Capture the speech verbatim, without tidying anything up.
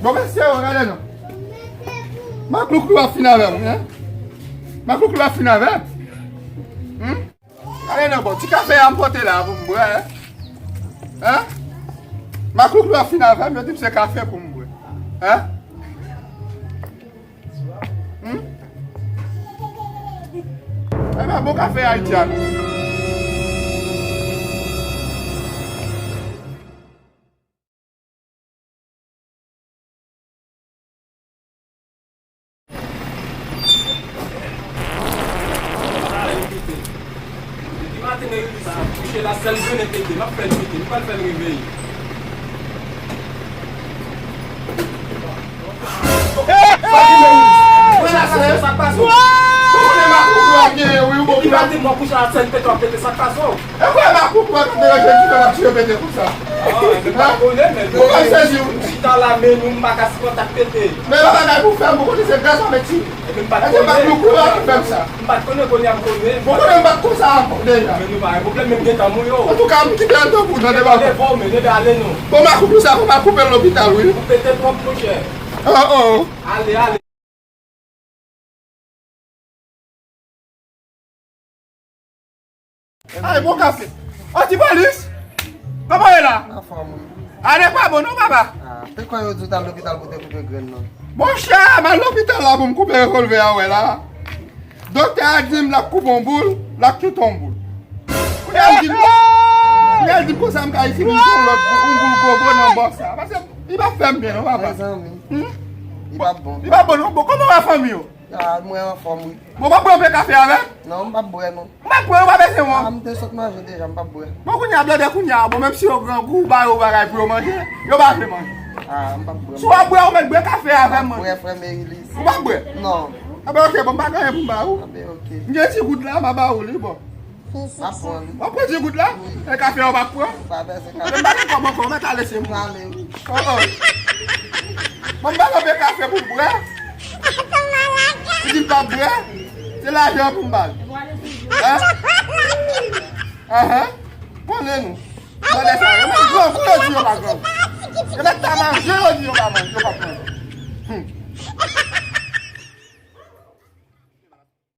Bon, mesye, gade non. Maklouklou ap fin avè m, hein? Maklouklou ap fin avè m. Hmm? Gade non, bon, ti kafe a m pote la pou m bwè, hein? Hein? Maklouklou ap fin avè m, yo di m se kafe pou m bwè. Hein? Hmm? Ebyen, bon kafe Ayiti a. Depi maten, Merilis ap kouche la, sèl jounen pete, m ap fè l pete, m pral fè l reveye. Sa ki Merilis? Mwen la, sa, sa k pase w? Ou konnen Maklouklou ap genyen, wi, ou bon. Depi maten, m ap kouche la, sèl pete w ap pete, sa k pase w? E kwè Maklouklou ap deranje ti frè m ap tire pete konsa? Ah, men m pa konnen, men. Ou pa sezi, wi. Chita la, men nou, m pa ka sipòte ak pete. Men pa bagay pou fè m, ou konnen se gras avèk ti. Ebyen, m pa t konnen. Ebyen, Maklouklou a ki fè m sa. M pa t konnen, kounye a m konnen. Bon, konnen m pa t konsa ankò, deja. Men nou pa gen pwoblèm, men m gentan mouye w. Antouka, m kite anndan pou w nan deba. Leve w, men leve ale non. Bon, Maklouklou sa, fò m al koupe l lopital, wi. Ou pete twòp, monchè. Oh, oh. Ale, ale. Ay, bon kafe. Ô, Ti Polis! Kòman w ye la? Anfòm, wi. Ale pa bon, non, papa? Ah, te kwè yo di w t al lopital pou te koupe grenn nan. Monchè, m al lopital la pou m koupe revolvè a, wè la. Doktè a di m l ap koupe yon boul, l ap kite yon boul. Kounye a l di m, kounye a l di m konsa m ka itilize yon lòt boul, yon boul gwo gwo nan bò sa. Paske li p ap fè m byen, non, papa. Mezanmi. Hmm? Li p ap bon. Li p ap bon, non. Bon, kòman w a fanmi yo? Ah, mwen anfòm, wi. Bon, w ap bwè yon vè kafe avè m? Non, m p ap bwè, non. M p ap bwè, ou pa bezwen wè. Ah, m te sot manje deja, m p ap bwè. Bon, kounye a, blòdè, kounye a, bon, menm si yo grangou, ou ba yo bagay pou yo manje, yo pa vle manje. Ah, m p ap bwè, non. Si w ap bwè, ou mèt bwè kafe avè m, man. M p ap bwè, frè Merilis. Ou p ap bwè? Non. Anben, oke, bon, m pa gen anyen pou m ba ou. Anben, oke. M gen ti goud la, m a ba ou li, bon. M ap pran li. W ap pran ti goud la? Wi. E kafe a w p ap pran? Pa vèse kafe. Men m pa gen kòb ankò, w mèt ale se mwen. Ale, wi. Oh, oh. Bon, m ba l anpe kafe pou l bwè. Li di m p ap bwè. Se lajan pou m ba l. Hein? Ahan. Konnen nou. Blòdè sa yo, men grangou yo di yo pa grangou. Yo mèt ta manje, yo di yo pa manje, yo p ap manje. Hmm.